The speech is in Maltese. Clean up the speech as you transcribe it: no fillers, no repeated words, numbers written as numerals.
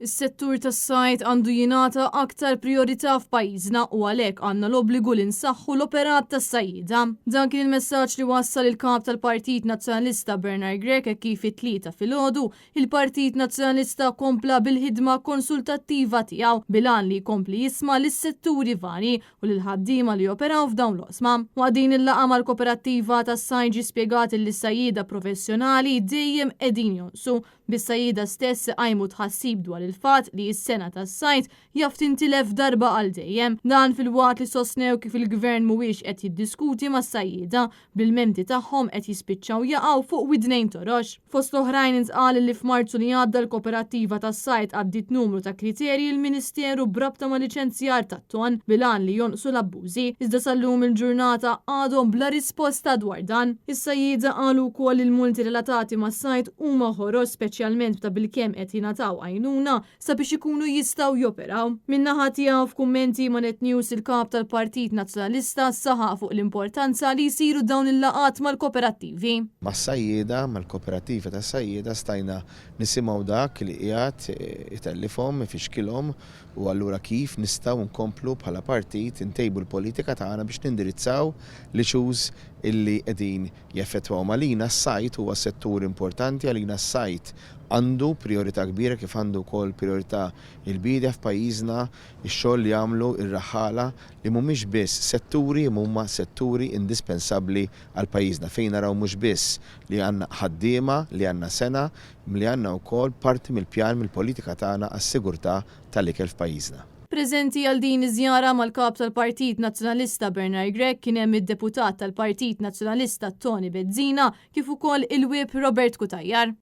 Is-settur tas-sajd għandu jingħata aktar prijorità f'pajjiżna u għalhekk għandna l-obbligu li nsaħħu l-operat tas-sajjieda. Dan kien il-messaġġ li wassal il-Kap tal-Partit Nazzjonalista Bernard Grech hekk kif it-Tlieta filgħodu il-Partit Nazzjonalista kompla bil-ħidma konsultattiva tiegħu bil-għan li jkompli jisma' lis-setturi varji u lill-ħaddiema li joperaw f'dawn l-oqsma. Waqt din il-laqgħa mal-Koperattiva tas-Sajd ġie spjegat li s-sajjieda professjonali dejjem qegħdin jonqsu, bis-sajjieda stess iqajmu tħassib dwar il-fatt li s-sena tas-sajd jaf tintilef darba għal dejjem. Dan filwaqt li sostnew kif il-Gvern mhuwiex qed jiddiskuti mas-sajjieda, bl-ilmenti tagħhom qed jispiċċaw jaqgħu fuq widnejn torox. Fost l-oħrajn intqal li f'Marzu li għadda l-Koperattiva tas-Sajd għaddiet numru ta' kriterji lill-Ministeru b'rabta ma' liċenzjar tat-tonn bil-għan li jonqsu l-abbużi, iżda sal-lum il-ġurnata għadhom bla risposta dwar dan. Is-sajjieda qalu wkoll li l-multi relatati mas-sajd huma ħorox speċjalment meta bilkemm qed jingħataw għajnuna sabiex ikunu jistgħu joperaw. Min-naħa tiegħu f'kummenti ma' Net News il-Kap tal-Partit Nazzjonalista saħaq fuq l-importanza li jsiru dawn il-laqgħat mal-koperattivi. Mas-sajjieda, mal-koperattiva tas-sajjieda stajna nisimgħu dak li qiegħed itellifhom, ifixkilhom u allura kif nistgħu nkomplu bħala partit intejbu l-politika tagħna biex nindirizzaw l-issues illi qegħdin jeffettwawhom. Għalina s-sajd huwa settur importanti, għalina s-sajd għandu prijorità kbira kif għandu wkoll prijorità il-biedja f'pajjiżna, ix-xogħol li jagħmlu r-raħħala li mhumiex biss setturi imma huma setturi indispensabbli għal pajjiżna fejn naraw mhux biss li għandna ħaddiema, li għandna sengħa, imma li għandna wkoll parti mill-pjan mill-politika tagħna għas-sigurtà tal-ikel f'pajjiżna. Preżenti għal din iż-żjara mal-Kap tal-Partit Nazzjonalista Bernard Grech kien hemm id-Deputat tal-Partit Nazzjonalista Toni Bezzina kif ukoll il-Whip Robert Cutajar.